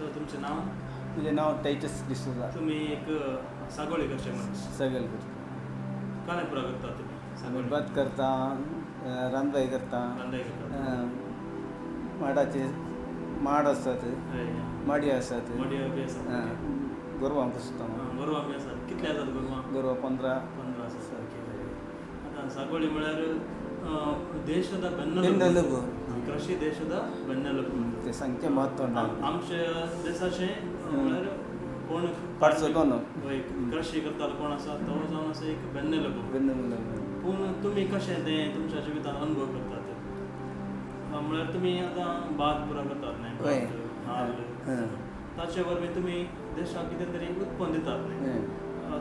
So तुमचें नांव? तुजें नांव टायटस डिसोजा. तुमी एक सागोळी करचे मनीस. सगळे करता. कांय पुरा करता तुमी सागोळी? भात करता, रांदबाय करता. रांदाय करता. माडाचे माड आसात, माडी आसात. मडयो बी आसात. गोरवां पोसता. गोरवां बी आसात. कितले आसात गोरवां? गोरवां 15. 15 आसात, ओके. आतां सागोळी म्हळ्यार ದೇಶದ ಬೆನ್ನೆಲುಬು. ಬೆನ್ನೆಲುಬು. ಕೃಷಿ ದೇಶದ ಬೆನ್ನೆಲುಬು. ते सांगचें म्हत्व ना. आमच्या देशाचें म्हळ्यार कोण फाटचो कोण. वय, कृषी करतालो कोण आसा तो जावन आसा एक बेन्नेलुबू. बेन्नेलुबू. पूण तुमी कशें तें तुमच्या जिवितांत अनुभव करतात? म्हळ्यार तुमी आतां भात पुरो करतात न्ही? वय. भात, नाल्ल, ताचे वरवीं तुमी देशाक कितें तरी उत्पन्न दितात न्ही?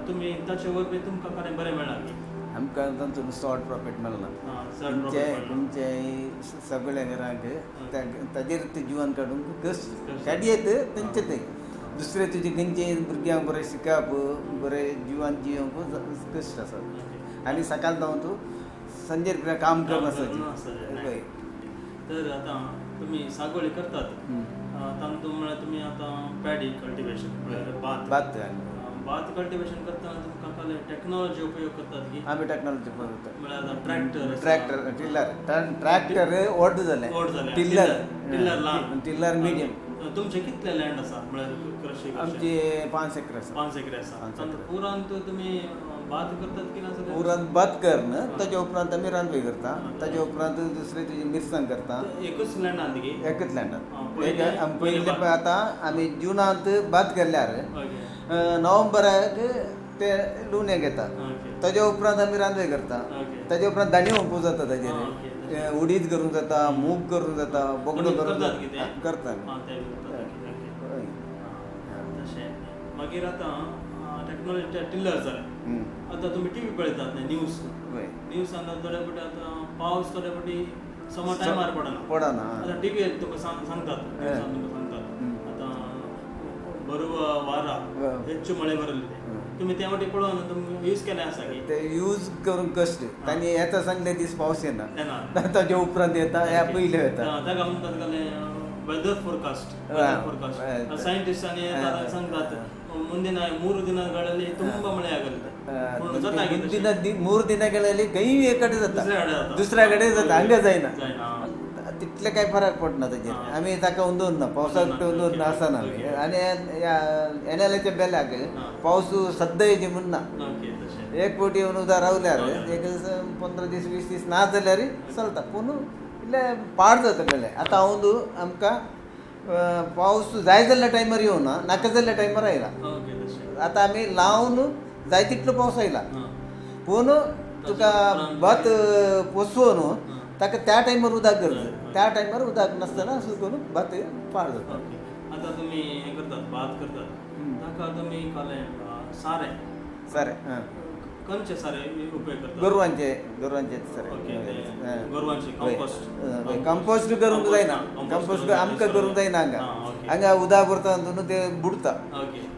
तुमी ताचे वरवीं तुमकां कांय बरें मेळ्ळां की? आमकां तांचो शॉर्ट प्रॉफीट मेळना. चड तुमचे प्रॉफीट मेळना. तुमचे सगळ्या घरांक ताजेर ते जिवन काडूंक कश्ट कश्ट. काडयेत तेंचे ते दुसरे तुजे खंयचे भुरग्यांक बरें शिकप, बरें जिवन जियोवंक कश्ट आसा. आनी सकाळ जावन तूं संजेर पर्यंत काम काम करून आसाची. करून आसताचें, न्हय? हय. तर आतां तुमी सागोळी करतात, तातूंत म्हळ्यार तुमी आतां पॅडी कल्टिवेशन म्हळ्यार भात. भात. भात कल्टिवेशन करतना तुमकां कसले टॅक्नोलॉजी उपयोग करतात की? आमी टॅक्नॉलॉजी पळयता. म्हळ्यार आतां ट्रॅक्टर आसा. Tractor, tiller. ट्रॅक्टर व्हड जालें. व्हड जालें. टिलर. टिलर ल्हान. Tiller medium. तुमचे कितले लँड आसा म्हळ्यार कृषी? आमचे 5 एकर आसा. 5 एकर आसा. 5 तातूंत एकर. पुरान तुमी भात करतात की ना जाल्यार? उपरांत भात करन ताच्या उपरांत आमी रांदपी करता, ताच्या उपरांत दुसरे तुजी मिरसांग करता. एकूच लँडान की? एकच लँडान. पयलें एक आमी पयलें पयले भात. पळय आतां आमी जुनांत भात केल्यार नोव्हेंबराक ते लुवणेक येता. ताच्या उपरांत आमी रांदवे करता. ताच्या उपरांत दाणयो हुंपू जाता ताजेर. उडीद करूंक जाता, मूग करूंक जाता, बोगडो तुमी करूंक करतात जाता. कितें? करता आमी. ते बी करतात, ओके, ओके. हय. तशें मागीर आतां टॅक्नोलॉजी टिलर जालें. आतां तुमी टिवी पळयतात न्ही, न्यूज? हय. न्यूजान थोडे फावटी आतां पावस थोडे फावटी समा टायमार पडना. पडना. आतां टिवीर तुका सांगतात, न्यूजान तुमकां सांगतात, आतां बರುವ ವಾರ ಹೆಚ್ಚು ಮಳೆ ಬರಲಿದೆ. तुमी त्या वाटी पळोवन तुमी यूज केलें आसा की? ते यूज करूंक कश्ट. तांणी येता सांगले दीस पावस येना. येना. ताच्या उपरांत येता, ह्या पयले येता. ताका म्हणटात कसलें weather forecast. Weather forecast scientist सांगतात, ಮುಂದಿನ 3 ದಿನಗಳಲ್ಲಿ ತುಂಬಾ ಮಳೆ ಆಗಲಿದೆ. पूण जाता की तशें? ಮುಂದಿನ 3 ದಿನಗಳಲ್ಲಿ खंय एक कडेन जाता. दुसऱ्या कडेन जाता. दुसऱ्या कडेन जाता, हांगा जायना. जायना. तितले काय फरक पडना ताजेर. आमी ताका अंदून ना, पावसाक अंदून आसना आमी. आनी ह्या एनएलाच्या बेल्याक पावस सद्दां येयची म्हूण ना. ओके तशें. एक फावटी येवन उदक रावल्यार एक 15 दीस 20 दीस ना जाल्यार चलता, पूण इल्लें पाड जाता बेले. आतां अंदू आमकां पावस जाय जाल्ल्या टायमार येवना, नाका जाल्ल्या टायमार आयला. ओके तशें. आतां आमी लावन जाय तितलो पावस आयला, पूण तुका भात पोसोवन ताका त्या टायमार उदक गरज, त्या टायमार उदक नासतना सुकून भात पाड जाता. ओके, आतां तुमी हें करतात, भात करतात, ताका तुमी कसलें सारें? सारें, आं. खंयचें सारें उपयोग करतात? गोरवांचे, गोरवांचे सारें. ओके, ते गोरवांचे कंपोस्ट. हय, कंपोस्ट करूंक जायना. कंपोस्ट आमकां करूंक जायना हांगा. हांगा उदक भरता न्हू ते बुडटा.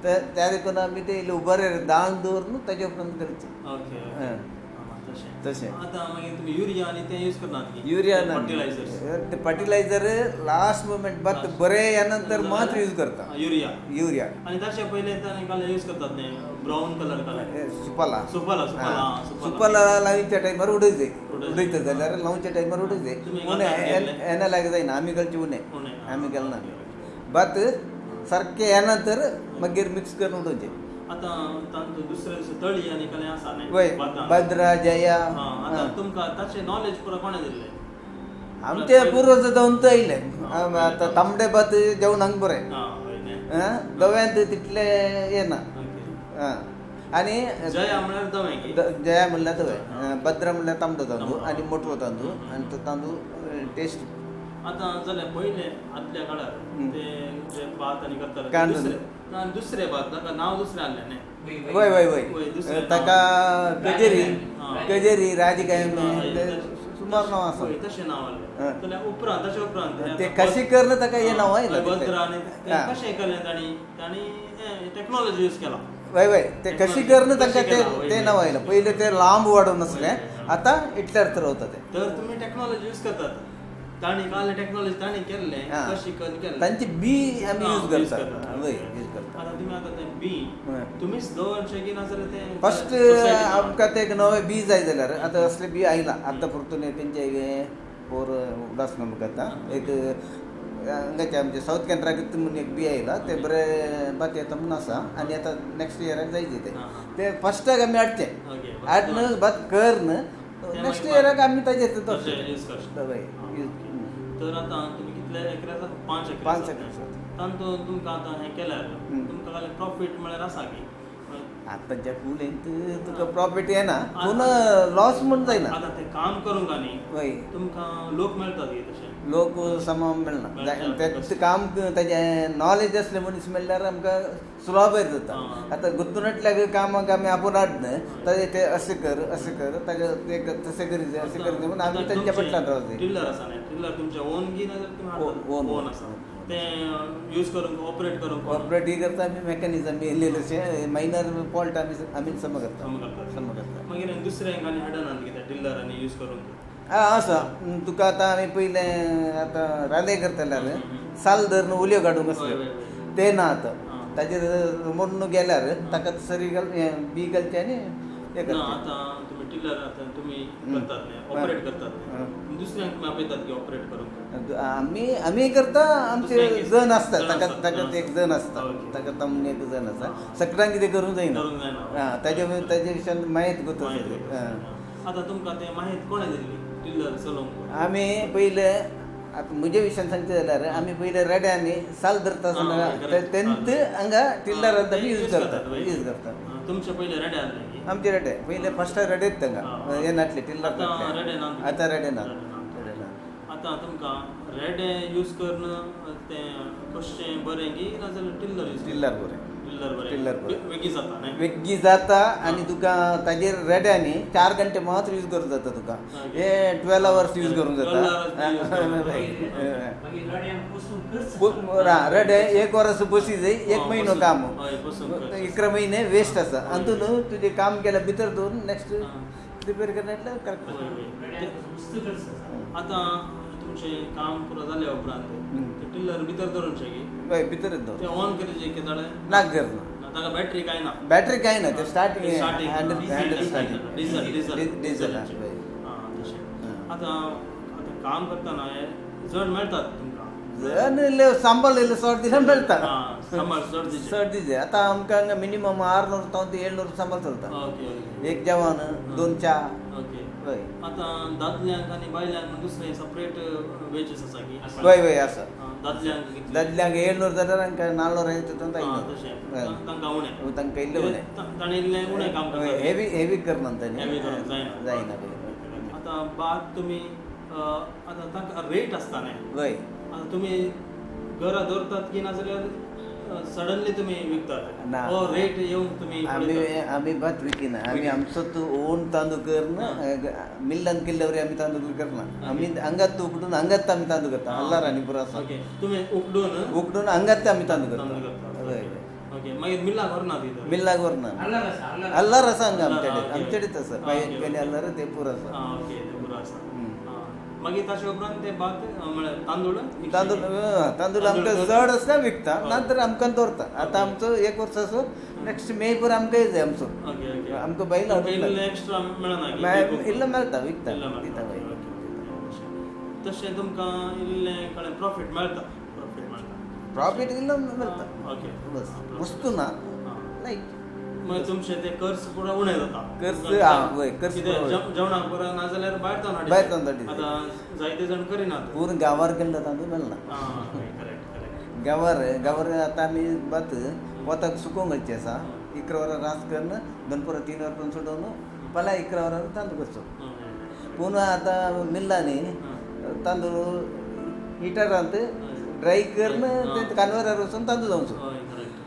त्या देखून आमी ते इल्लें उबारेर दाळून दवरून ताजे उपरांत करचें. ओके ओके तशें. तशें. आतां मागीर तुमी युरिया आनी तें यूज करनात की? युरिया ना. फर्टिलायझर्स. ते फर्टिलायझर लास्ट मुमेंट, भात बरें ह्या नंतर मात्र यूज करता. युरिया. युरिया. आनी ताचे पयलें तांणी काल यूज करतात न्ही, ब्रावन कलर काल? सुपाला. सुपाला, सुपाला, आं, सुपाला. सुपाला लावच्या टायमार उडयत उडयत. उडयता जाल्यार लावच्या टायमार उडयत. तुमी उणें घालतात गेल्ले? एना लाग जायना, आमी घालचे उणें. उणें, आं. आमी घालना. भात सारकें ह्या नंतर मागीर मिक्स करून उडोवचें. आतां तांचो दुसरे दुसरे तळी आनी कसलें आसा न्ही वय. भातान? भद्रा, जया. आतां तुमकां ताचें नॉलेज पुरो कोणें दिल्लें? आमचे पुर्वज जावन ते आयले. आतां तांबडे भात जेवणाक बरें. हय न्ही? दव्यांत तितलें येना. आनी जया म्हळ्यार दवें की? जया म्हणल्यार दवें, भद्रा म्हणल्यार तांबडो तांदूळ आनी मोटवो तांदूळ, आनी तो तांदूळ टेस्ट. आतां जाल्यार पयलें आदल्या काळार ते जे भात आनी करताले ते कांदो. दुसरे ना, दुसरे भात ताका नांव दुसरें आहलें न्ही? वय वय वय, वय. दुसरें ताका कजेरी, कजेरी राजगाय, सुमार नांव आसा. वय, तशें नांव आहलें. जाल्यार उपरांत, ताचे उपरांत ते कशें करन ताका हें नांव आयलां. भद्रा आनी ते कशें केलें तांणी? तांणी टॅक्नोलॉजी यूज केला. वय वय, ते कशी करन तांकां ते ते नांव आयलां. पयलें ते लांब वाडून आसलें, आतां इतल्यार तर वता ते. तर तुमी टॅक्नोलॉजी यूज करतात. तांणी काल टॅक्नॉलॉजी तांणी केल्लें, हा. कशी करून केल्लें. तांचे बी आमी हा, यूज use करता. करता. वय, यूज करता. आतां तुमी आतां तें बी हय. तुमीच दवरचें की नाजाल्यार तें फस्ट society आमकां ते एक नवें बी जाय जाल्यार आतां असलें बी आयलां आतां परतून तेंचे पोर उडास न्हू आतां एक हांगाचे आमचे सावथ कॅनराक म्हणून एक बी आयलां, ते बरें भात येता म्हणून आसा आनी आतां नॅक्स्ट इयराक जायचे ते. हा, हा. ते फस्टाक आमी हाडचे, ओके, हाडून भात करन ते नॅक्स्ट मागीर इयराक आमी ताजेर तशें यूज करचें. हय, हा, यूज. ओके. तर आतां तुमी कितले एकरे आसा? 5 एकरे 5 आसा. एकरे आसात. तातूंत तुमकां आतां हें केल्यार हम्म. तुमकां जाल्यार प्रॉफीट म्हळ्यार आसा की? आतांच्या कुलेंत तुका प्रॉफीट येना, पूण लॉस म्हूण जायना. आतां तें काम करूंक न्ही वय. तुमकां लोक मेळटात की तशें? लोक समा मेळना. मेळटा. ते काम ताजें नॉलेज आसलें मनीस मेळ्ळ्यार आमकां सुलाबेर जाता. हा. आतां गुंतूनटल्याक कामाक आमी आपूण हाडना, ताजें ते अशें कर अशें कर, ताजें ते तशें करी जाय अशें करी जाय म्हणून आमी तांच्या फाटल्यान रावता. टिल्लर आसा न्ही, टिल्लर तुमचें ओन की नाजाल्यार तुमी हाडटात? Own. Own आसा. तें यूज करूंक, ऑपरेट करूंक कोण? ऑपरेट ही करता आमी, मेकॅनिजम येयलेलें अशें मायनर फॉल्ट आमी आमीच सम करता. सम करतात. सम करता. मागीर दुसऱ्यांक आनी हाडनात कितें टिल्लर आनी यूज करूंक? आं आसा. तुका आतां आमी पयलें आतां रांदे करतल्यार साल धरून उलयो काडूंक हय, आसल्यो, हय, हय. ते ना आतां. आं. ताजेर मोडून गेल्यार ताका सरी घाल, हें बी घालचें आनी हें ना करचें. आतां तुमी टिल्लर आतां तुमी हम्म. करतात न्ही, ऑपरेट करतात हां. न्ही, दुसऱ्यांक तुमी आपयतात की ऑपरेट करूंक? आमी आमी करता, आमचे दुसऱ्यांक जण आसता जण ताका आसता, ताका जण एक जण आसता. ओके. ताका तमून एक जण आसा, आं. सगळ्यांक कितें करूंक जायना. करूंक जायना. आं, ताजे ताजे विशयान म्हायत गोत माहिती आसा. आसा. आतां तुमकां तें माहिती कोणें दिल्ली टिल्लर चलोवंक? आमी पयले आतां म्हजे विशयान सांगचें जाल्यार आमी पयले रेड्यांनी साल धरता आसतना आं, correct. तेंत हांगा टिल्लरांत आमी यूज करता, करतात, वय. यूज करता. आं, तुमचे पयले रेडे आसले की? आमचे रेडे पयले फस्ट रेडेच तांकां आं. हे नासले टिल्लर आतां नासले. रेडे ना. आतां रेडे ना, रेडे ना. रेडे ना. आतां तुमकां रेडे यूज करून तें कशें बरें की नाजाल्यार टिल्लर यूज? टिल्लर बरें. टिल्लर बरें. टिल्लर बरें. बेगीन जाता न्ही? बेगी जाता आनी तुका ताजेर रेड्यांनी 4 घंटे मात्र यूज करूंक जाता तुका, ओके. हे 12 आवर्स यूज करूंक 12 hours use करूंक जाता. मागीर रड्यांक बसून खर्च. रेडे 1 वरस बसी जाय, 1 आं, म्हयनो बसून. काम, हय, बसून खर्च. 11 महिने वेस्ट आसा. हातून तुजें काम केल्यार भितर दवरून नेक्स्ट आं. प्रिपेर करता करेक्ट. वय, वय. रड्यांक बसून मस्त खर्च आसा. आतां तुमचें काम पुरो जाल्या उपरांत हम्म. ते टिल्लर भितर दवरूंक की हय, भितरच ते दवर. ऑन करीचे केदाळे? ना, गरज ना. ना, ताका बॅटरी कांय ना? बॅटरी कांय ना, ते starting starting handle handle starting. Diesel diesel. Diesel, हय. आं, तशें. हां. आतां आतां काम करतना हे जण मेळटात तुमकां? जण इल्ले सांबाळ इल्ले सट दिल्यार मेळटा. आं, सांबाळ चड दिचे. सट दिजे. आतां आमकां हांगा मिनिमम 600 तावन ते 700 सांबाळ चलता. Okay okay. एक जेवण, 2 च्या. ओके. हय. आतां दादल्यांक आनी बायल्यांक दुसरे सपरेट वेजीस आसा की? वय वय, आसा. आं, दादल्यांक कितले? दादल्यांक 700 जाल्यार हांकां 450 आं, 500. तशें. हय. तांकां उणें. तांकां इल्लें उणें. ताणें इल्लें उणें काम करता. हेवी हेवी करना तांणी. हेवी करूंक जायना. जायना. आतां भात तुमी आतां तांकां रेट आसता न्ही? वय. आतां तुमी घरा दवरतात की नाजाल्यार सडनली तुमी विकतात? ना. हो रेट येवंक तुमी आमी पळयतात? आमी भात विकिना, आमी आमचो तो ओन तांदूळ करन मिल्लान केल्ल्यावरी आमी तांदूळ करना. आमी हांगात उकडून हांगात आमी तांदूळ करता. अल्लार आनी पुरो आसा. ओके, तुमी उकडून उकडून हांगात आमी तांदूळ तांदूळ करता. करता. वय. ओके, मागीर मिल्लाक व्हरनात कितें? मिल्लाक व्हरना. अल्लार आसा, अल्लार. अल्लार आसा हांगा. अल्लार, आमच्याकडे ओके. आमच्याकडेच आसा. आं, पांय ओके, पेले ओके. अल्लार ते पुरो आसा. आं, ओके, ते पुरो आसा. हम्म. आं, मागीर ताचे उपरांत ते भात म्हळ्यार तांदूळ विकचे? तांदूळ तांदूळ आमकां चड आसल्यार विकता, हय. नातर आमकां दवरता. आतां आमचो 1 वर्साचो नेक्स्ट मे पुरो आमकां जाय आमचो. Okay okay. आमकां बैल तुमकां इल्लें एक्स्ट्रा मेळना की विकूंक? इल्लो मेळटा, विकता. इल्लें मेळटा. दिता वय. Okay, okay. तशें तुमकां इल्लें कळ्ळें प्रॉफीट मेळटा, प्रॉफीट मेळटा. प्रॉफीट इल्लो मेळटा. ओके. बस, वस्तू ना. आं. लायक मागीर तुमचें तें खर्च पुरो उणें जाता. खर्च, आं, वय, खर्च कितें पुरो. जेवणाक पुरो नाजाल्यार भायर तावन हाडिल्लें. भायर तावन हाडिल्लें. आतां जायते जाण करिनात. पूर्ण गांवार केल्लो तांदूळ मेळना. आं, करेक्ट करेक्ट. गांवार गांवार आतां आमी भात वताक सुकोवंक घालचें आसा. 11 वरां रास करून दनपरां 3 वरां पर्यंत सोडोवन फाल्यां 11 वरां तांदूळ करचो. पूण आतां मिल्लांनी तांदूळ हिटरांत ड्राय करून ते कानवारार वचून तांदूळ जावचो. हय, करेक्ट.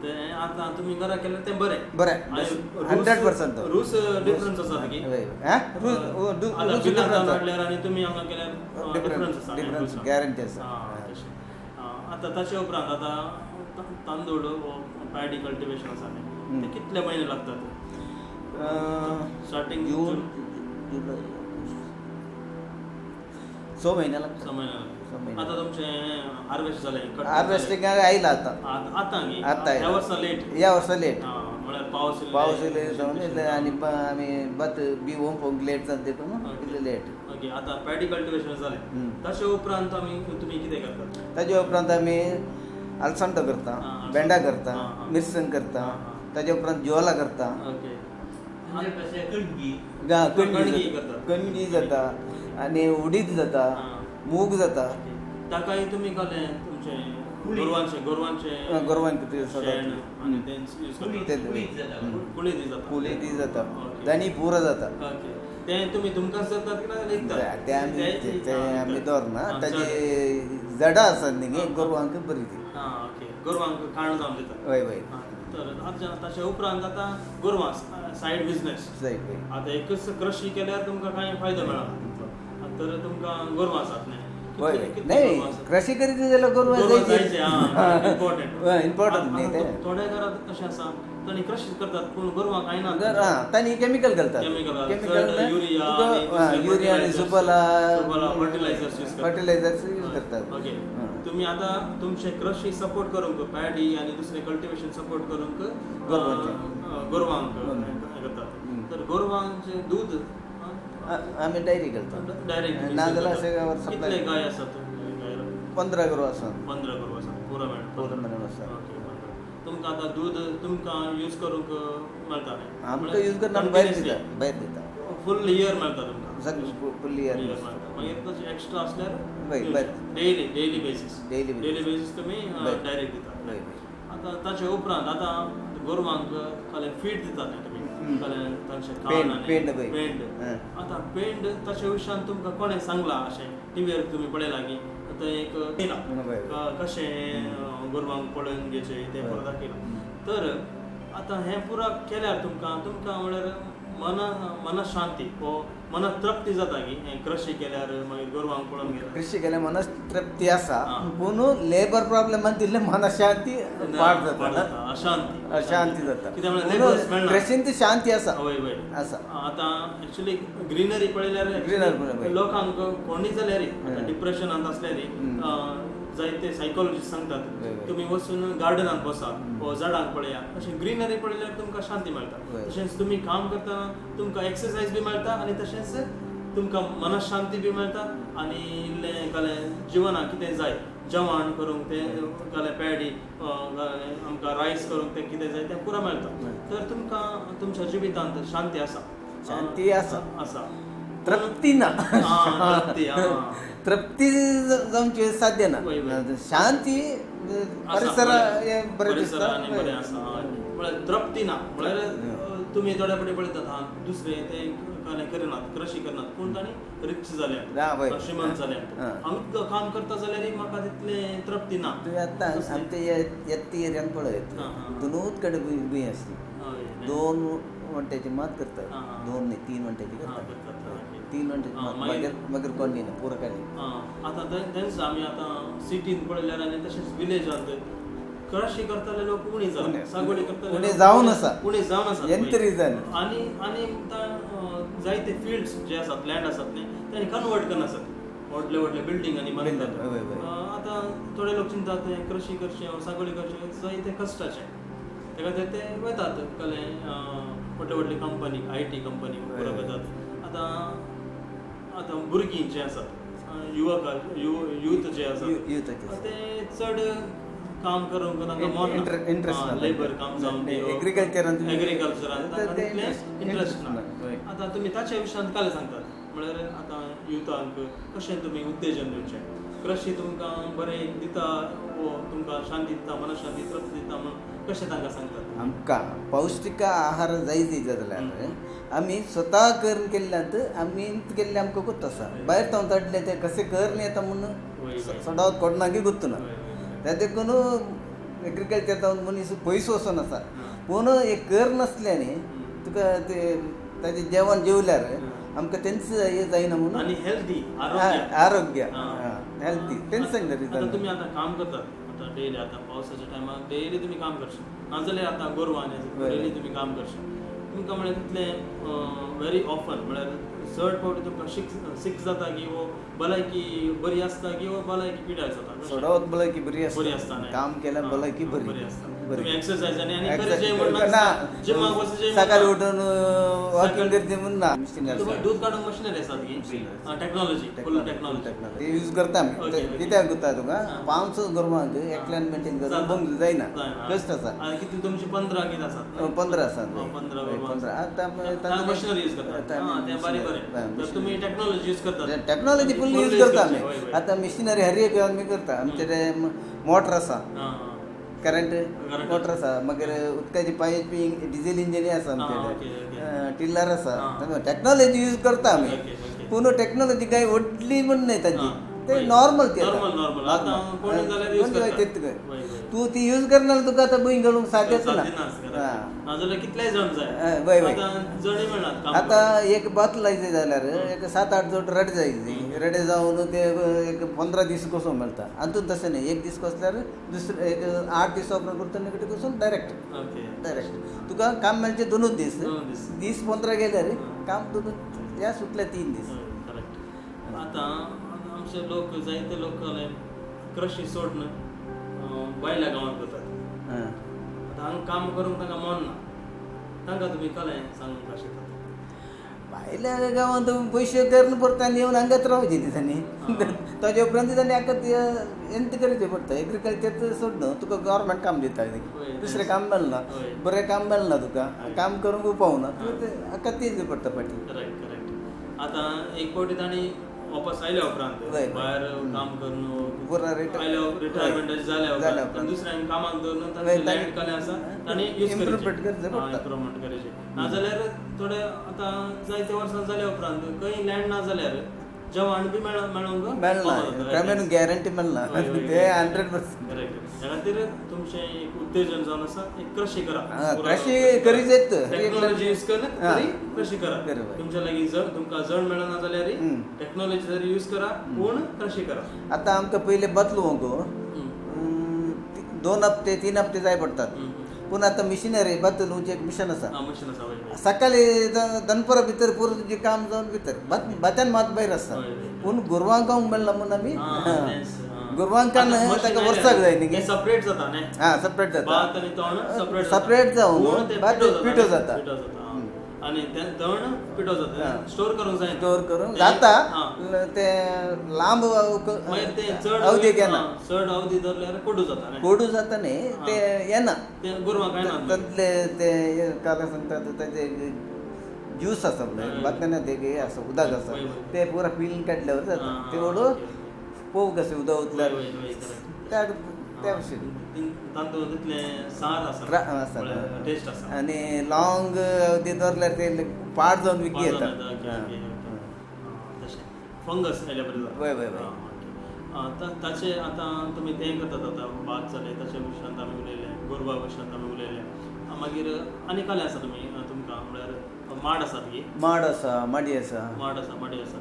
तें आतां तुमी घरा केल्यार तें बरें. बरें, 100%. रूस डिफरन्स आसा की? रूस आतां रूस बिलां डिफरन्स हाडल्यार आनी तुमी हांगा केल्यार डिफरन्स आसा. डिफरन्स गॅरंटी आसा. आं, तशें. आतां ताचे उपरांत आतां तांदूळ पॅडी कल्टिवेशन आसा न्ही, ते कितले म्हयने लागतात स्टार्टींग? जून, जुलय, 6 म्हयने लागता. 6 म्हयने. 6 म्हयने. आतां तुमचें हार्वेस्ट जालें? हार्वेस्टिंग आयला आतां. आतां न्ही? आतां. ह्या वर्सा लेट. ह्या वर्सा लेट. म्हळ्यार पावस. पावस इल्लो जावन इल्लें आनी आमी भात बी ओंपोंक लेट जाता देखून इल्लें लेट. ओके, आतां पॅडी कल्टिवेशन जालें, ताचे उपरांत आमी तुमी कितें करतात? ताजे उपरांत आमी आलसांटो करता, भेंडा करता, मिरसांग करता, ताजे उपरांत ज्वाला करता. ओके. कणगी. कणगी जाता आनी उडीद जाता, मूग जाता. ताकाय तुमी कहलें तुमचें गोरवांचें गोरवांचें गोरवांक कुळीद जाता, दाणी पुरो जाता. तें तुमी तुमकां जातात की ते आमी ते आमी दवरना, ताजी जडां आसात न्ही गोरवांक बरी ती. ओके, गोरवांक खाण जावन दिता. हय हय. तर आतां ताचे उपरांत आतां गोरवां सायड बिजनेस. आतां एकच कृशी केल्यार तुमकां कांय फायदो मेळना, तर तुमकां गोरवां आसात न्ही? हय, नाही कृषी करीत जाल्यार गोरवां जायचे. इम्पॉर्टंट इम्पॉर्टंट न्ही ते. थोड्या घरात कशें आसा, तांणी कृशी करतात पूण गोरवां कांय ना, तांणी केमिकल घालतात. केमिकल, युरिया आनी सुफला फर्टिलायझर्स फर्टिलायझर्स यूज करतात. ओके, तुमी आतां तुमचे कृशी सपोर्ट करूंक पॅडी आनी दुसरे कल्टिवेशन सपोर्ट करूंक गोरवांक करतात. तर गोरवांचें दूद आमी डायरी घालता डायरेक्ट. नाजाल्यार अशें कितले गाय आसात? 15 गोरवां आसात. 15 गोरवां आसात पुरो मेळटा. पुरो मेळून आसा. तुमकां आतां दूद तुमकां यूज करूंक मेळटा? आमकां यूज करून आमी भायर दिता. भायर दिता. फूल इयर मेळटा तुमकां? फूल इयर मेळटा. मागीर तशें एक्स्ट्रा आसल्यार daily daily basis daily basis तुमी डायरेक्ट दिता. आतां ताचे उपरांत आतां गोरवांक कहलें फीड दितात न्ही तुमी, कहलें तांचें खाण पेंड. पेंड. आतां पेंड ताचे विशयान तुमकां कोणें सांगलां अशें टिवीर तुमी पळयलां की आतां एक येयलां कशें गोरवांक पळोवन घेवचें तें पुरो दाखयलां. तर आतां हें पुरो केल्यार तुमकां तुमकां म्हळ्यार मन शांती वो मन तृप्ती जाता की हें कृशी केल्यार मागीर गोरवांक पळोवन गेल्यार? कृषी केल्यार मन तृप्ती आसा, पूण लेबर प्रॉब्लेमान तितलें मन शांती पाड जाता, अशांती अशांती जाता. कित्याक म्हळ्यार लेबर्स मेळना. कृशींत शांती आसा. हय हय आसा. आतां एक्चुअली ग्रिनरी पळयल्यार लोकांक कोणूय जाल्यार आतां डिप्रेशनांत आसल्यार जायते सायकोलॉजिस्ट सांगतात तुमी वचून गार्डनांत बसा वो झाडांक पळया, अशें ग्रिनरी पळयल्यार तुमकां शांती मेळटा. तशेंच तुमी काम करतना तुमकां एक्सरसायज बी मेळटा आनी तशेंच तुमकां मनशांती बी मेळटा आनी इल्लें कहलें जिवनाक कितें जाय जेवण करूंक तें कहलें पॅडी आमकां रायस करूंक तें कितें जाय तें पुरो मेळटा. तर तुमकां तुमच्या जिवितांत शांती आसा. शांती आसा आसा, तृप्ती ना. तृप्ती जावची साध्य ना, शांती परिसर बरें दिसता. बरें आसा म्हळ्यार तृप्ती ना. म्हळ्यार तुमी थोड्या फावटी पळयतात हा दुसरे ते करिनात, कृशी करनात, पूण तांणी रिच जाल्यात, श्रीमंत जाल्यात. हांव इतलो काम करता जाल्यार म्हाका तितलें तृप्ती ना. तुवें आतां आमच्या येत्ती एरियान पळयत दोनूच कडेन भूंय आसली, 2 वंट्याची मात करतात, 2 न्ही 3 वंट्याची करतात, 3 वंट्याची मात, मागीर मागीर कोण न्ही पुरो काडली. आतां तेंच आमी आतां सिटीन पळयल्यार आनी तशेंच विलेजांत कृशी करतले लोक उणी जाले, सागोडी करतले उणे जावन आसा, उणे जावन आसा रिजन. आनी आनी जायते फिल्ड्स जे आसात, लँड आसात न्ही, तांणी कन्वर्ट करना आसात व्हडले व्हडले बिल्डींग आनी बांदतात. आतां थोडे लोक चिंतात कृशी करचें सागोडी करचें जायते कश्टाचें, तेका खातीर ते वतात कहलें व्हडले व्हडले कंपनी, IT company पुरो वतात. आतां आतां भुरगीं जे आसात, युवक यूथ जे आसात ते चड काम करूंक तांकां मन इंट्रस्ट ना, लेबर काम जावन एग्रीकल्चरान एग्रीकल्चरान इंट्रस्ट ना. आतां तुमी ताच्या विशयांत काल सांगतात म्हळ्यार आतां युथांक कशें तुमी उत्तेजन दिवचें, कृशी तुमकां बरें दिता वो तुमकां शांती दिता, मनशांती तृप्ती दिता म्हूण कशें तांकां सांगतात? आमकां पौश्टीक आहार जाय दिता जाल्यार आमी स्वता करून केल्ल्यात आमी केल्लें आमकां गोत्त आसा. भायर तावन हाडलें तें कशें करून येता म्हूण सदांच कोणाकूय गोत्त ना. ते देखून एग्रीकल्चर जावन मनीस पयस वचून आसा. पूण एक कर नासलें न्ही तुका ते ताजें जेवण जेवल्यार आमकां तेंच हें जायना म्हणून. आनी हेल्दी आरोग्य हेल्दी तेंच सांगता. आतां तुमी आतां काम करतात आतां डेली, आतां पावसाच्या टायमार डेली तुमी काम करशे नाजाल्यार आतां गोरवां डेली तुमी काम करशे, तुमकां म्हळ्यार तितलें वेरी ऑफन म्हळ्यार चड फावटी तुमकां सीक जाता की वो भलायकी बरी आसता की वो भलायकी पिड्यार जाता? चडवत भलायकी बरी बरी आसता. आसता. काम केल्यार भलायकी बरी बरी आसता. बरी. तुमी एक्सरसायज आनी करचें म्हण ना, जिमाक वचचें. सकाळी उठून वॉकिंग करचें म्हूण ना. तुमकां दूद काडूंक मशिनरी आसात की टेक्नॉलॉजी, फुल टेक्नॉलॉजी? ते यूज करता आमी. कित्याक करता तुका, पांच गोरवांक एकल्यान मेंटेन करून बंग जायना, कश्ट आसा. आनी कितले तुमचे? 15 कितें आसात? 15 आसा. 15 गोरवां. 15 आतां. मशिनरी यूज करतात. तें बारीक बरें, तर तुमी टेक्नॉलॉजी यूज करतात. टेक्नॉलॉजी फुल यूज करता आमी. आतां मिशिनरी हर एक आमी करता. आमचे ते मोटर आसा, करंट मोटर आसा, मागीर उदकाची पायप, डिझेल इंजिनय आसा आमचे, टिल्लर आसा. टेक्नॉलॉजी यूज करता आमी. पूण टेक्नॉलॉजी कांय व्हडली म्हण न्हय ताजी, ते नॉर्मल ती. तूं ती यूज करना, तुका आतां भूंय घालूंक साध्यच ना. कितलेय जण जाय. वय वय. आतां एक भात लायचे जाल्यार एक 7-8 जोड रडे जाय. रडे जावन ते एक 15 दीस कसो मेळटा. हातून तशें न्हय, एक दीस कसल्यार दुसरे एक 8 दीस उपरांत करता कसून डायरेक्ट डायरेक्ट तुका काम मेळचें. 2 दीस दीस 15 गेल्यार काम दोनूच या सुटले 3 दीस. करेक्ट. आतां आमचे लोक, जायते लोक कृषी सोडून भायल्या गांवांत वतात. आतां हांगा काम करूंक तांकां मन ना. तांकां तुमी कलें सांगूंक शकतात? भायल्या गांवांत पयशे करून परत आनी येवन हांगाच रावचे दिसांनी. ताजे उपरांत तांणी हाका एंत करचें पडटा. एग्रीकल्चर सोडून तुका गव्हर्मेंट काम दिता, दुसरें काम मेळना, बरें काम मेळना, तुका काम करूंक पावना, हाका तेच पडटा फाटीं. Correct correct. आतां एक फावटी तांणी वापस आयल्या उपरांत, भायर काम करून रिटायरमेंट जाल्या उपरांत, दुसऱ्यांक कामाक दवरून तांचे लँड कलें आसा तांणी यूज इम्प्रुवमेंट करचें पडटा. इम्प्रुवमेंट करचें. नाजाल्यार थोडे आतां जायते वर्सां जाल्या उपरांत खंय लँड ना जाल्यार जेवण बी मेळूंक मेळना, क्रमेण गॅरंटी मेळना ते 100%. करेक्ट. त्या खातीर तुमचें एक उत्तेजन जावन आसा, एक कृषी करा. कृषी करीत, टेक्नॉलॉजी यूज करून तरी कृषी करा. तुमच्या लागीं जर तुमकां जण मेळना जाल्यार टेक्नॉलॉजी जरी यूज करा, पूण कृषी करा. आतां आमकां पयलें बदलूंक 2 हप्ते 3 हप्ते जाय पडटात, पूण आतां मिशिनरी भात लुवचें एक मिशन आसा. सकाळी दनपरा भितर पुरो तुजें काम जावन भितर भात्यान मात भायर आसता. पूण गोरवांक मेळना म्हूण आमी गोरवांक ताका वर्साक जाय न्ही. सेपरेट जाता न्ही? हां, सेपरेट जाता. भात आनी तण सेपरेट जावन भात पिठो जाता. आनी तें तण पिठो जाता, स्टोर करूंक जाय. स्टोर करूंक जाता, तें लांब अवधीक येना. चड अवधी धरल्यार कोडू जाता. कोडू जाता न्ही, तें येना. गोरवांक कांय ना. तसले ते काल सांगता ताजे ज्यूस आसा पळय भातान, ते आसा उदक आसा, ते पुरा पिळून काडल्यावर जाता. ते व्हडो पोव कशें उदक उतल्यार त्या त्या भशेन तातूंत तितलें सार आसा, टेस्ट आसा. आनी लाँग अवधी दवरल्यार ते पाड जावन विकी येता. तशें फंगस आयल्या बरें जाता. वय वय वय. ताचे आतां तुमी तें करतात. आतां भात जालें, ताच्या विशयांत आमी उलयले, गोरवां विशयांत आमी उलयले. मागीर आनी कसलें आसा तुमी तुमकां म्हळ्यार माड आसात की? माड आसा, माडी आसा. माड आसा, माडी आसा.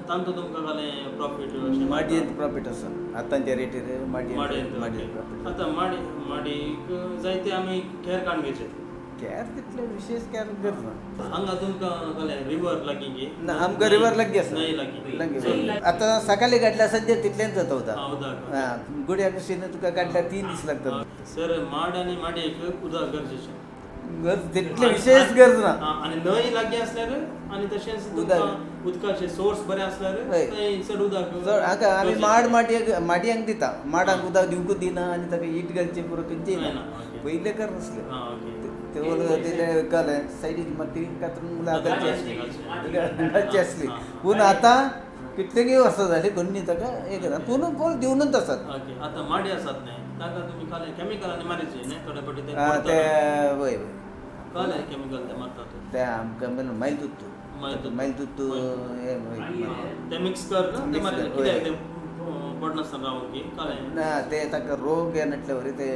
तांतूत तुमकां कसलें प्रॉफीट? माडयेंत प्रॉफीट आसा आतांच्या रेटीर. माडयेंत प्रॉफीट. आतां माडी माडीक जायते आमी केर काडून घेवचे. केर तितले विशेष केर गरज ना. हांगा तुमकां कसलें रिवर लागीं की? ना, आमकां रिवर लागीं आसा. न्हंय लागीं. आतां सकाळीं काडल्यार सद्या तितलेंच जाता उदक. गुड्या कशीन तुका काडल्यार 3 दीस लागतात. सर, माड आनी माडयेक उदक गरजेचें. गरज तितले विशेष गरज ना. आनी न्हंय लागीं आसल्यार आनी तशेंच उदकाचे सोर्स बरें आसल्यार चड उदक. हांगा आमी माड माडयेक माडयांक दिता. माडांक उदक दिवंकूच दिना आनी ताका ईट घालची पुरो खंयची ना. पयलें कर नासलें. ते कळ्ळें सायडीक माती कातरून मुलां घालची आसली. पूण आतां कितलेगी वर्सां जालीं कोन्नी ताका हें करना. पूण पोल दिवनूच आसात. आतां माडी आसात न्ही, ताका तुमी कळ्ळें केमिकलांनी मारीचे न्ही थोडे फावटी. ते वय वय कळ्ळें केमिकल ते मारतात ते आमकां मैल दुत्तू मैल दुत्तू ते मिक्स कर ते मारचे कित्याक ते पडनासतना रावूंक की कळ्ळें ना. ते ताका रोग येनाटल्या वरी ते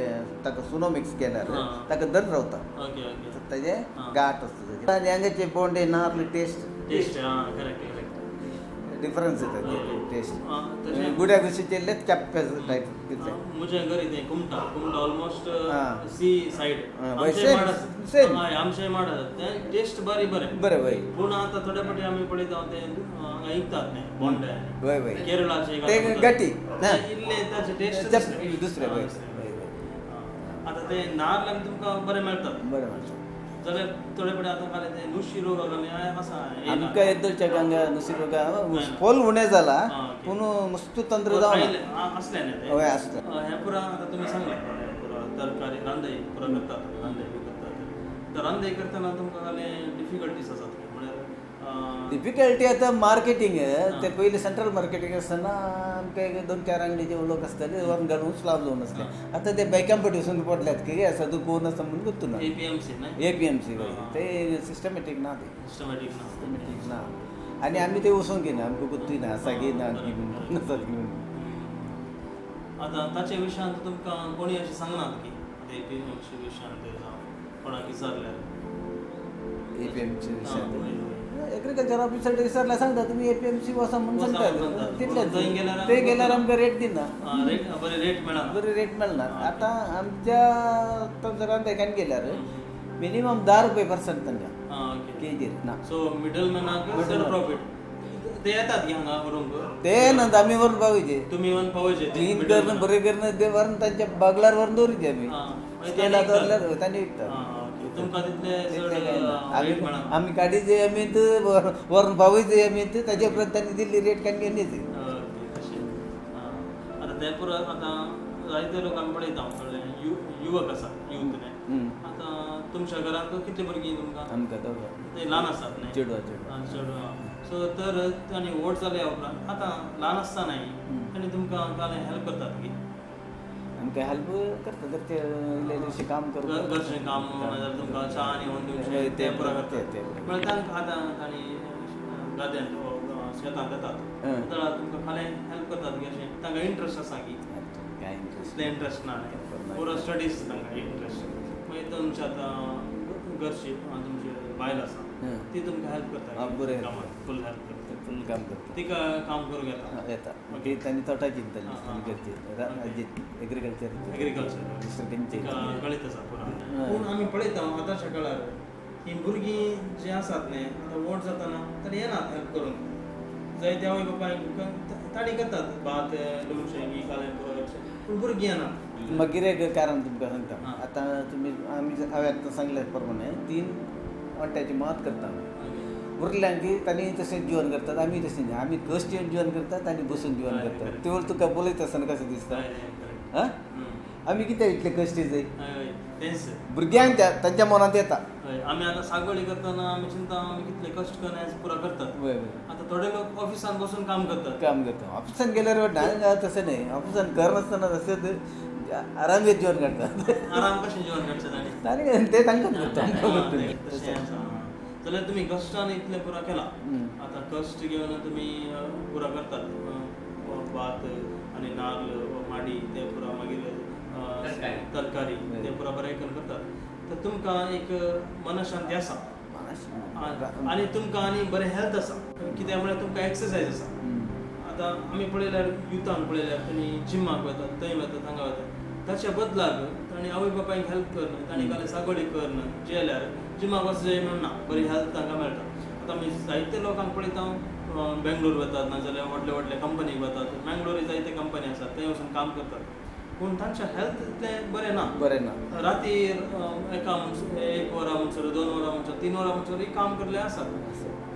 ताका सुनो मिक्स केल्यार ताका दर रावता. ताजे गाठ आसता. आनी हांगाचे बोंडे नार्ल टेस्ट टेस्ट. हां, करेक्ट करेक्ट. डिफरन्स येता टेस्ट. तशें गुड्या कशी केल्ले चॅप्पे टायप तितले. म्हज्या घरी ते कुमटा, कुमटा ऑलमोस्ट आं. Sea side. आं, आमचे same, माड same. हय, आमचे माड आसा ते टेस्ट बरी बरें. बरें वय. पूण आतां थोडे फावटी आमी पळयता ते हांगा विकतात न्ही बोंडे वय वय. केरळाचे. ते गटी ते इल्ले ताचे टेस्ट दुसरे वय. आतां ते नाल्ल आनी तुमकां बरे मेळटात. बरें मेळटा. जाल्यार थोडे फावटी आतां खाली ते नुशी रोग आसा येयला. आमकां येदोळच्या हांगा नुस्तें रोगा फुल उणें जाला, पूण मस्तू तंत्र जावना. आसलें न्ही ते? हय आसता. हें पुरा आतां तुमी सांगलें, हें पुरा तरकारी रांदय पुरा करतात, रांदय बी करतात. तर रांदय करतना तुमकां कसले डिफिकल्टीज आसात म्हळ्यार? डिफिकल्टी आतां मार्केटींग. ते पयलीं सेंट्रल मार्केटींग आसतना आमकां एक दोन चार आंगडीचे लोक आसताले, व्हरून घालून स्लाब जावन आसले. आतां ते बेकांपटी वचून पडल्यात की आसा तूं कोण आसा म्हणून गुत्तू ना. APMC न्हय? APMC वय. ते सिस्टमॅटीक ना, ते सिस्टमॅटीक ना. सिस्टमॅटीक ना आनी आमी ते वचूंक घेयना, आमकां गुत्तूय ना आसा की ना की म्हणून, नासात की म्हणून. आतां ताचे विशयांत तुमकां कोणी अशें सांगनात की आतां APMC विशयांत जावं कोणाक विचारल्यार? APMC वय, वय. एग्रीकल्चर ऑफिसर विचारल्यार सांगता तुमी APMC वचा म्हणून वचा सांगतात. म्हणून सांगतात. तितलेंच. थंय गेल्यार ते गेल्यार आमकां रेट दिना. रेट बरे रेट मेळना. बरी रेट मेळना. आतां आमच्या तो रांदेकान गेल्यार मिनिमम 10 रुपये पर्संट तांकां केजीर ना. सो मिडलमॅनाक चड प्रॉफीट. ते येतात की हांगा व्हरूंक? ते ना, आमी व्हरून पावयचे. तुमी येवन पावयचे? क्लीन करून बरें करून ते व्हरून तांच्या बागलार व्हरून दवरिचे आमी. स्केला दवरल्यार तांणी विकतात. तुमकां तितले चड तितलें कांय ना. रेट मेळना. आमी काडीचे आमी व्हरून पावयचे आमी, ताजे उपरांत तांणी दिल्ली रेट काडून घेवन. ओके, तशें. आतां ते पुरो आतां जायते लोक आमी पळयता, कळ्ळें, युवक आसा, यूथ न्ही. आतां तुमच्या घरांत कितली भुरगीं तुमकां? आमकां दोगां. ते ल्हान आसात न्ही? चेडवा चेडवा. चेडवां. सो तर तांणी व्हड जाल्या उपरांत, आतां ल्हान आसतनाय तांणी तुमकां कांय हेल्प करतात की? आमकां हेल्प करता तर ते इल्लें इल्लेंशें काम करून. घरचें काम नाजाल्यार तुमकां च्या आनी व्हरून दिवचें, ते ते पुरो करतात? ते म्हळ्यार तांकां आतां तांणी गाद्यांत शेतांत येतात जाल्यार तुमकां खालें हेल्प करतात की अशें तांकां इंट्रस्ट आसा की? काय इंट्रस्ट? तितलें इंट्रस्ट ना, पुरो स्टडीज तांकां इंट्रस्ट. मागीर तुमच्या आतां घरची तुमची बायल आसा, ती तुमकां हेल्प करता? बरें. कामात फूल हेल्प करता? फूल काम करता. तिका काम करूंक येता? येता. ती तांणी तोटा चिंतली घरची एग्रीकल्चर. एग्रीकल्चर. दुसरें तेंचे तिका कळीत आसा पुरा. पूण आमी पळयता आतांच्या काळार ही भुरगीं जीं आसात न्ही, आतां व्हड जातना तांणी येनात हेल्प करूंक. जायते आवय बापायक तांणी करतात भात लुवचें की कालें पुरो करचें, पूण भुरगीं येनात. मागीर एक कारण तुमकां सांगता. आतां तुमी आमी हांवें आतां सांगल्या प्रमाणे 3 वांट्याची मात करता आमी. उरल्यांक की तांणी तशें जेवण करतात, आमी तशें न्ही. आमी कश्ट येवन जेवण करतात, आनी बसून जेवण करतात. ते तुका पळयत आसतना कशें दिसता? आं, आमी कित्याक इतले कश्ट जाय? तेंच. भुरग्यांक तांच्या मनांत येता. हय, आमी आतां सागवळी करतना आमी चिंता आमी कितले कश्ट करून हें पुरो करतात. वय वय. आतां थोडे लोक ऑफिसान बसून काम करतात. काम करता ऑफिसान गेल्यार हांगा तशें न्ही. ऑफिसान करनासतना तशें आराम जेवण काडटात. आराम कशें जेवण काडचें तांणी? आनी ते तांकांच करता, आमकां करता. तशें आसा. जाल्यार तुमी कश्टान इतलें पुरो केलां, आतां कश्ट घेवन तुमी पुरो करतात भात आनी नाल्ल माडी ते पुरो, मागीर तरकारी ते पुरो बरें करून करतात, तर तुमकां एक मनशांती आसा आनी तुमकां आनी बरें हेल्थ आसा. कित्याक म्हळ्यार तुमकां एक्सरसायज आसा. आतां आमी पळयल्यार युथांक पळयल्यार तांणी जिमाक वतात, थंय वतात, हांगा वतात. ताच्या बदलाक तांणी आवय बापायक हेल्प करून तांणी काल सागवडी करून जेल्यार जिमाक वचचें म्हणून ना, बरी हेल्थ तांकां मेळटा. आतां आमी जायते लोकांक पळयता, बेंगलोर वतात नाजाल्यार व्हडले व्हडले कंपनीक वतात. बेंगलोरूय जायते कंपनी आसात, थंय वचून काम करतात, पूण तांचें हेल्थ तितलें बरें ना. बरें ना. राती एका 1 वरां म्हणसर, 2 वरां म्हणसर, 3 वरां म्हणसर काम करले आसात,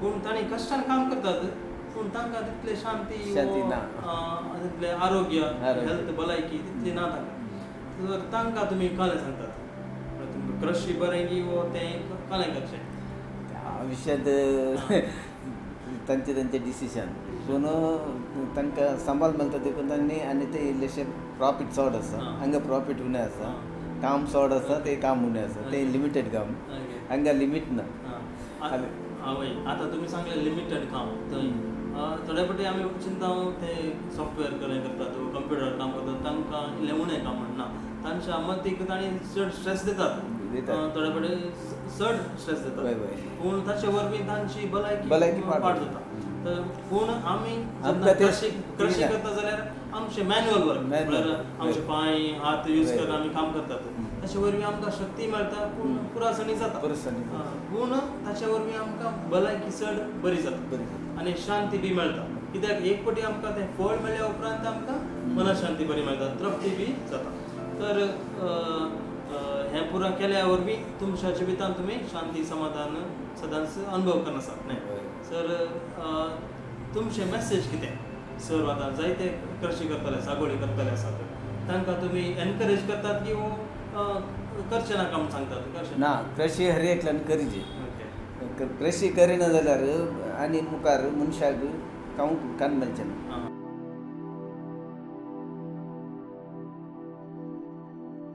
पूण तांणी कश्टान काम करतात, पूण तांकां तितलें शांती, तितलें आरोग्य, हेल्थ, भलायकी तितली ना तांकां. तर तांकां तुमी कालें सांगतात, तुमकां कृशी बरें की वो तें कालें करचें? त्या विशयांत तांचे तांचे डिसिजन, पूण तांकां सांबाळ मेळटा देखून तांणी. आनी ते इल्लेशे प्रॉफीट चड आसा, हांगा प्रॉफीट उणें आसा. काम चड आसा, ते काम उणें आसा, ते लिमिटेड काम, हांगा लिमीट ना. हय, आतां तुमी सांगलें लिमिटेड काम, थंय थोडे फावटी आमी चिंता ते सॉफ्टवेअर कडेन करतात, कंप्युटर काम करतात, तांकां इल्लें उणें काम म्हणना, तांच्या मतीक तांणी चड स्ट्रेस दितात, थोडे फावटी चड स्ट्रेस दितात, पूण ताचे वरवीं तांची भलायकी पाड जाता. तर पूण आमी जेन्ना आमकां ते कृषी कृषी दिना. करता जाल्यार आमचें मॅन्युअल वर्क Manual म्हळ्यार work. आमचे पांय हात यूज हय. करून आमी काम करतात. ताचे वरवीं आमकां शक्ती मेळटा, पूण पुरासणी जाता. पुरसणी. पूण ताचे वरवीं आमकां भलायकी चड बरी जाता बरी जाता. आनी शांती बी मेळटा, कित्याक एक पटी आमकां तें फळ मेळ्ळ्या उपरांत आमकां मनशांती बरी मेळटा, तृप्ती बी जाता. तर हें पुरा केल्या वरवीं तुमच्या जिवितांत तुमी शांती समाधान सदांच अनुभव करना आसात न्हय? हय. सर, तुमचें मॅसेज कितें सर? आतां जायते कृषी करतले, सागोळी करतले आसात, तांकां तुमी एनकरेज करतात की करचें नाका म्हूण सांगतात, कशें? ना, कृषी हर एकल्यान करची. ओके. कृषी करिना जाल्यार आनी मुखार मनशाक खावंक कान मेळचें ना. आं.